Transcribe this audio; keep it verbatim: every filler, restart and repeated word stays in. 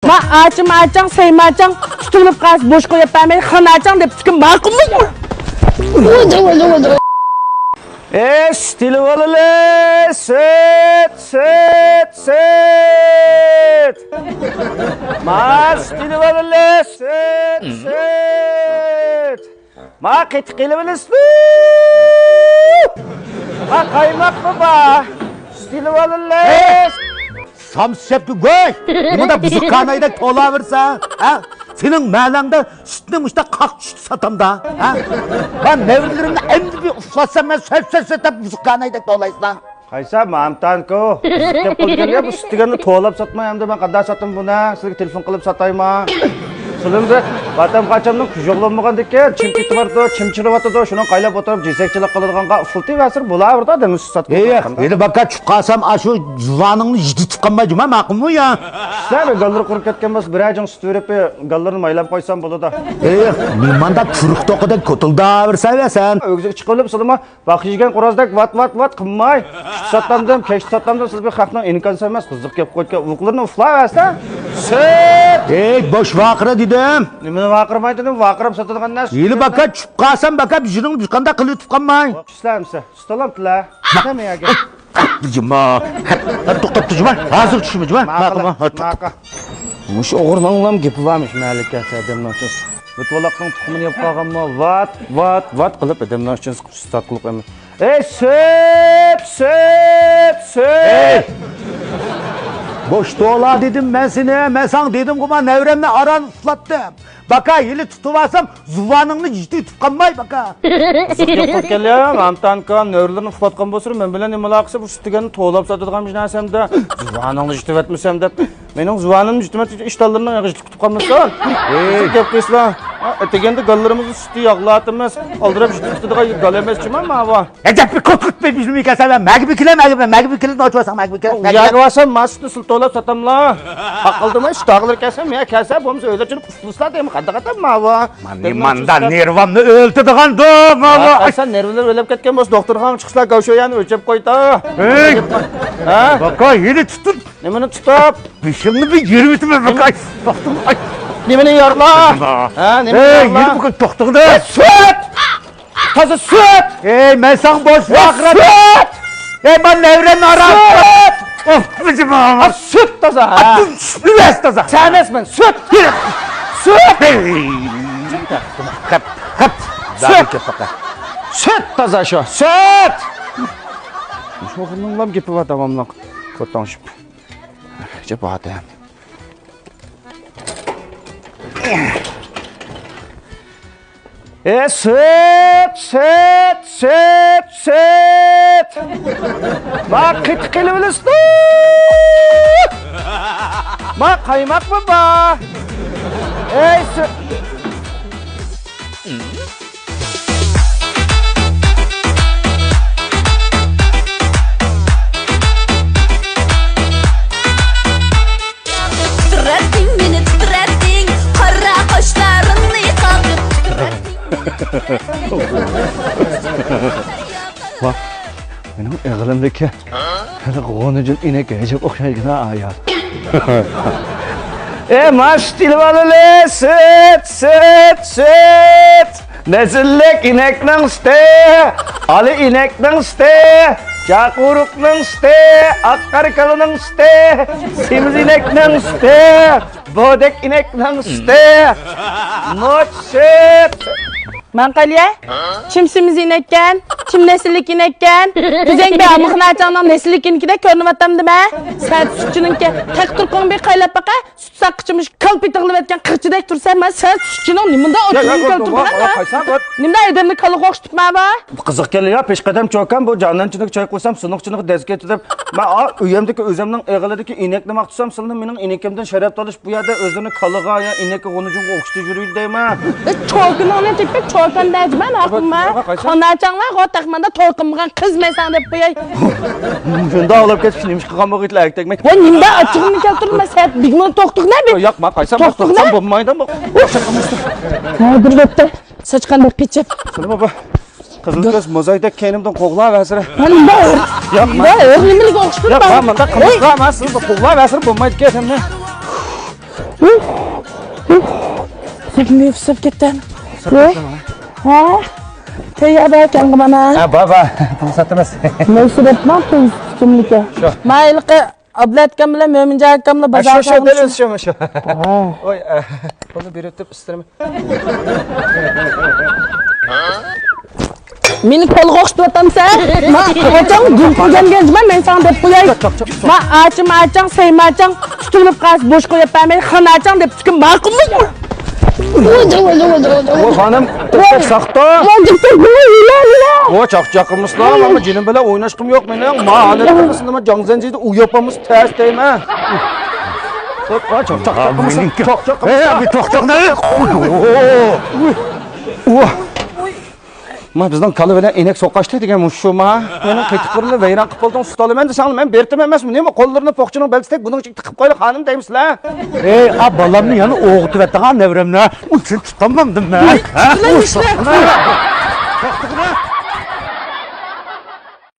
ما ئاچىم ئاچاڭ، سەيماچاڭ تۇتۇلۇپ قالسا بوش قويۇپ بەرمەي، خاناچاڭ دەپ تۇتقىن ماقۇلمۇ؟ ئەي، سۈت ئېلىپ ئالىلى، سۈت، سۈت، سۈت. ما سۈت ئېلىپ ئالىلى، سۈت، سۈت. ما قېتىق ئېلىۋېلىسىلە. ما قايماقمۇ بار؟ سۈت ئېلىۋېلىلى. سامسا شەپتى گۆش. نېمانداق بۇزۇقخانايدەك تولاۋېرىسەن، ھە؟ سېنىڭ مەلەڭدە سۈتنى مۇشۇنداق قاق چۈشتە ساتامدا، ھە؟ مەن نەۋرىلىرىمنى ئەمدى بىر ئۇخلاتسام، مەن سۆپ سۆپ سۆپ دەپ بۇزۇقخانايدەك تولايسەن. قايسى مامتانكو؟ سۈت دەپ قىلىپ كەلگەن بۇ سۈت دېگەننى توۋلاپ ساتماي، ئەمدى مەن قانداق ساتىمەن بۇنى؟ سىزگە تېلېفون قىلىپ ساتايمۇ؟ سىلىمدە ۋاتان قاچامنىڭ كۈجى بولمىغاندىكىن، چىم كېتىۋاتىدۇ، چىم چىرىۋاتىدۇ، شۇنىڭ قايلاپ ئولتۇرۇپ جېسەكچىلىك قىلىدىغانغا ئۇفۇلتىۋەرسىلە بولاۋېرىدۇ، دېمە سۈت ساتقان. ھېلى باكا چۈشۈپ قالسام، ئاشۇ زۇۋانىڭنى يىتىتىپ قالماي جۇما، ماقۇلمۇ يا؟ ئىشلەر گاللىرى قۇرۇپ كەتكەن بولسا، بىرەر جىڭ سۈت بېرىپ، گاللىرىنى مايلاپ قويسام بولىدۇ. ھېي، نېمانداق كۇرۇق توقىدەك كوتۇلداۋېرىسەن سەن. ئۆگزىگە چىقىۋېلىپ سىلىمۇ ۋاقىت يېگەن قورازدەك ۋات، ۋات، ۋات قىلماي، چۈشتە ساتامدىم، كەچتە ساتامدىم، سىز بىر خەقنىڭ ئىنكاسى ئەمەس، قىزىق گەپ قويۇپ ئۇكىلىرىنى ئۇخلاۋەرسە. سۈت! ھېي، بوش ۋارقىرا دېدىم. نېمىنى ۋارقىرىماي دېدىم، ۋارقىراپ ساتىدىغان نەرسە. ھېلى باكا چۈشۈپ قالسام، باكا بىزنىڭ بىر قانداق قىلىۋېتىپ قالماي. چۈشسىلەر ئەمسە، سۈت ئالامتىلە. نېمە يەرگە؟ جۇما. توختاپ تۇر جۇما. ھازىر چۈشىمە جۇما. ماقۇل، ماقۇل. مۇشۇ ئوغرىنىڭلام گېپى بارمىش مەلىكە، ئادەمنىڭ ئۈچۈن. مۇتۋالاقنىڭ تۇخۇمىنى يەپ قالغانمۇ؟ ۋات، ۋات، ۋات قىلىپ ئادەمنىڭ ئۈچۈن سۈت ساتقۇلۇق ئەمەس. ئەي، سۈت، سۈت، سۈت! بوش تولا دېدىم مەن سېنى، مەن ساڭا دېدىمغۇ، مانا نەۋرەمنى ئاران ئۇخلاتتىم. باكا ھېلى تۇتۇۋالسام، زۇۋانىڭنى يىتىۋېتىپ قالماي، باكا. قىزىق گەپ قىلىپ كەلدى يا، مامتانكا، نەۋرىلىرىنى ئۇخلاتقان بولسا، مەن بىلەن نېمە ئالاقىسى؟ بۇ سۈت دېگەننى توۋلاپ ساتىدىغان بىر نەرسەمدە، زۇۋانىڭنى يىتىۋەتمىسەم دەپ. مېنىڭ زۇۋانىمنى يىتىۋەتكۈچە ئىشتانلىرىنىڭ ئېغىزى تۇتۇپ قالمىسۇن. قىزىق گەپ قىلىسىلەر. ئەتىگەندە گاللىرىمىزنى سۈتتە ياغلاتىمىز. ئالدىراپ يىتىپ كېتىدىغان گال ئەمەس جۇما ماۋۇ. ئەجەب بىر كوتۇرۇپ بىزمۇ كەلسە، مەگە بىكىلە، مەگە، مەگە بىكىلە، نوچ بارساڭ، مەگە بىكىلە، مەگە. يەرگە بارسام، مانا سۈتنى سىلتىۋاپ ساتاملا. ئاقىلدىماي، ئىشتاغلىرى كەلسە، مەگە كەلسە، بولمىسا ئۆيلەر چۈشۈرۈپ ئۇسسۇلسىلا دەيمەن، قانداق ئاتام ماۋۇ. مانا نېمانداق نېرۋامنى ئۆلتۈرىدىغاندۇ، ماۋۇ. قايسا نېرۋىلىرى ئۆلۈپ كەتكەن بولسا، دوختۇرخانىغا چىقسىلا، گاۋشۇيەنى ئۆلچەپ قويتا. ھەي! ھە؟ باكا، ھېلى تۇتۇپ. نېمىنى تۇتۇپ؟ بېشىڭنى بىر يېرىۋېتىمەن، باكا. توختىما. نېمىنى يارلا؟ ھە، نېمىنى يارلا؟ ھېي، يېرى بۇ توختىغىنە. سۈت! تازا سۈت! ھەي، مەن ساڭا بوش ۋاقىت. سۈت! ھەي، مەن نەۋرەمنى ئارام. سۈت! ئوف، بىجىم ئاغام. سۈت تازا، ھە. ئاتتىن چۈشۈپ يۈرەس تازا. سەن ئەمەسمەن، سۈت! سۈت! ھەي! قەپ، قەپ. سۈت! سۈت تازا شۇ، سۈت! شۇ ئوغۇلنىڭلام گېپى بار داۋاملىق. كوتاڭشىپ. جاپا ئادەم. ئە، سۈت، سۈت، سۈت، سۈت. ما قېتىق ئېلىۋېلىسىتۇ. ما قايماقمۇ بار؟ ئەي، سۈت. تىترەتتىڭ مېنى، تىترەتتىڭ، قارا قاشلىرىمنى قاقىپ، تىترەتتىڭ مېنى، تىترەتتىڭ. ۋاھ، مېنىڭ ئېغىلىمدىكى ھېلىقى غۇنىجىن ئىنەككە ئەجەب ئوخشايدىكەن-ھە، ئايال. ئە، ما سۈت ئېلىۋالىلى، سۈت، سۈت، سۈت! نەسىللىك ئىنەكنىڭ سۈتى، ئالا ئىنەكنىڭ سۈتى، چاقۇرۇقنىڭ سۈتى، ئاق قارا كالىنىڭ سۈتى، سېمىز ئىنەكنىڭ سۈتى، بودەك ئىنەكنىڭ سۈتى، نوچ سۈت. ماڭقالىيە، چىم سېمىز ئىنەككەن، چىم نەسىللىك ئىنەككەن، ئۆزەڭ بىر ئامىخناچاڭنىڭ نەسىللىك ئىنىكىدەك كۆرۈنۈۋاتامدىمە؟ سەن سۈتچىنىڭكى تەقتۇرقۇڭ بىر قايلاپ باقە. سۈت ساققىچىمۇش كالپىتىغلىۋەتكەن قىرچىدەك تۇرسا، مەن سەن سۈتچىنىڭ نېمانداق ئاچچىقىنى كەلتۈرىدىغان. نېمىنداق ئادەمنى كالىغا ئوخشىتىپمەن بۇ؟ قىزىق كەلدى يا، پېشقەدەم چوكان، بۇ جانانچىنىڭ چاي قۇيسام، سۇنۇقچىنىڭ دەز كېتىدۇ دەپ. مەن ئا، ئۆيۈمدىكى ئۆزۈمنىڭ ئېغىلىدىكى ئىنەكنى ماختىسام، سىلىنى مېنىڭ ئىنىكىمدىن شەرەپ تالىشىپ، بۇ يەردە ئۆزلىرىنى كالىغا يا ئىنەككە غۇنىجىنغا ئوخشىتىپ يۈرىدۇ دەيمەن. چوكىنىڭنى تېپىپ، چوكان دەجمەن ھاقىڭما؟ قايسا؟ قاناچاڭلار غو تەخمەندە توي قىلمىغان قىز مەسەن دەپ قوياي. شۇنداق ئالاپ كەتكۈچە نېمە ئىش قىلغان بولغىيتلا ئەكتەكمەك. ۋاي، نېمىنداق ئاچچىقىمنى كەلتۈرمە سەت، بىگمۇ توختۇق نە بىگ؟ ياق، ما قايسا توختۇق نە؟ بولمايدۇ بۇ. ھە، بىر بەتتە. ساچقاندەك قېچىپ. سىلىمۇ بۇ قىزىل كۆز موزايدەك كەينىمدىن قوغلاۋەرسىلە. مانا مۇنداق ئۆر. ياق، ما. مۇنداق ئۆر نېمىلىك ئوخشىتىپ ياق، ما. مۇنداق قىلمىسىلا، ما سىز بۇ قوغلاۋەرسىلە بولمايدىكەن ئادەمنى. سىزنى سىپ كەتتىم. ھە؟ تەييار بار ئىكەنغۇ مانا. ھە، بار، بار. بۇنى ساتىمىز. نەيسە دەپمەن، تۇز تۇتۇملۇكى. شۇ. ما ھېلىقى ئابلەت ئاكام بىلەن مۆمىنجان ئاكاملا ھە، شۇ، بازارغا شۇ، دەل ئۆزى شۇ، شۇ. ھە. ۋاي، ئە، پۇلنى بېرىۋېتىپ ئىستىرىمەن. مېنى كولغا ئوخشىتىۋاتامسەن؟ ما ئاچاڭ گۈل قىلغان گەنجىمەن، مەن ساڭا دەپ قوياي. ما ئاچىم ئاچاڭ، سەيمە ئاچاڭ تۇتۇلۇپ قالسا بوش قويۇپ بەرمەيلى، خان ئاچاڭ دەپ تۇتقىن ماقۇلمۇ؟ ۋو خانىم، تەك ساختا. ۋو چاقچاق قىلمىسىلا، ماما جېنىم بىلەن ئويناشقۇم يوق مېنىڭ. ما ھالەتتە قىلسىنىما جاڭ زەنجىدە ئۇ ياپامىز تەس دەيمەن. ۋو چاقچاق قىلمىسا، چاقچاق قىلمىسا. ھە، بىر توختاڭ. ۋو. ما بىزنىڭ كالا بىلەن ئەينەك سوقاشتى دېگەن مۇشۇ ما. مېنىڭ قېتىقلىرىمنى ۋەيران قىلىپ بولدۇڭ، سۇتالىمەن دېسەڭلار مەن بېرىتىم ئەمەسمۇ نېمە؟ قوللىرىنى پوخچىنىڭ بەلچىسىدەك بۇنىڭ ئىچىگە تىقىپ قويلا خانىم دەيمىسىلەر؟ ئەي، ئا بالامنى يەنە ئويغىتىۋەتتىڭ ھە نەۋرەمنى. ئۇنى سېنى تۇتالمامدىم مەن. ھە؟